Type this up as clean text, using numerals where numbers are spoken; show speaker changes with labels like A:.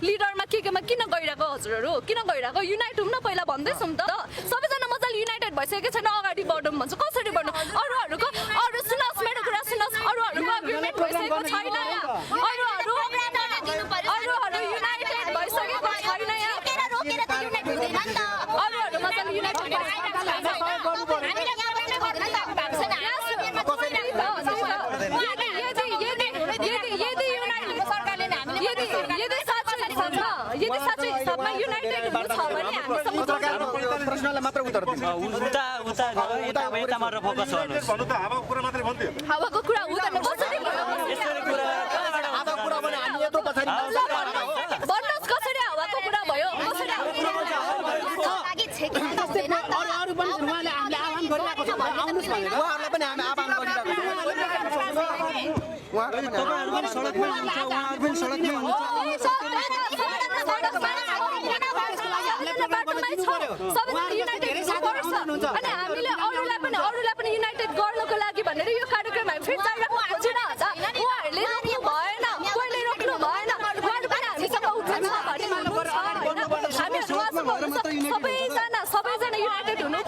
A: लिडरमा केमा किन गइरहेको हजुरहरू किन गइरहेको युनाइट हुँ न पहिला भन्दैछौँ त सबैजना मजाले युनाइटेड भइसकेको छैन अगाडि बढौँ भन्छ कसरी बढ्नु अरूहरूको अरू सुन्नुहोस् मेरो कुरा सुन्नुहोस् अरूहरूको एग्रिमेन्ट भइसकेको छैन अरूहरू युनाइटेड भइसकेको छैन अरूहरू मजाले युनाइटेड यदि साँच्चै हिसाबमा युनाइटेड छ भने हामी
B: प्रश्नलाई मात्र उत्तर दिनु
C: उता मात्र फोकस गर्नुहोस्
D: भन्नु त हावाको कुरा मात्रै भन्थ्यो
A: हावाको कुरा हुँदैन कसरी
C: यसरी कुरा
B: हावाको कुरा भने हामी यत्रो पछाडि
A: भन्नुहोस् कसरी हावाको कुरा भयो कसरी
B: अरू पनि उहाँले हामीले आह्वान गरिरहेको छ आउनुहोस् भनेर उहाँहरूलाई पनि हामी आह्वान गरिरहेको
C: तपाईहरु पनि सडकमा हुनुहुन्छ उहाँहरु पनि सडकमै हुनुहुन्छ
A: अनि हामीले अरूलाई पनि युनाइटेड गर्नको लागि भनेर यो कार्यक्रम हामी फेरि जाइराख्नु खोजिरहेको छ उहाँहरूले रोक्नु भएन कोहीले रोक्नु भएन उहाँहरू पनि हामीसँग उठ्नुहुन्छ भन्ने हामी सबैजना युनाइटेड हुनु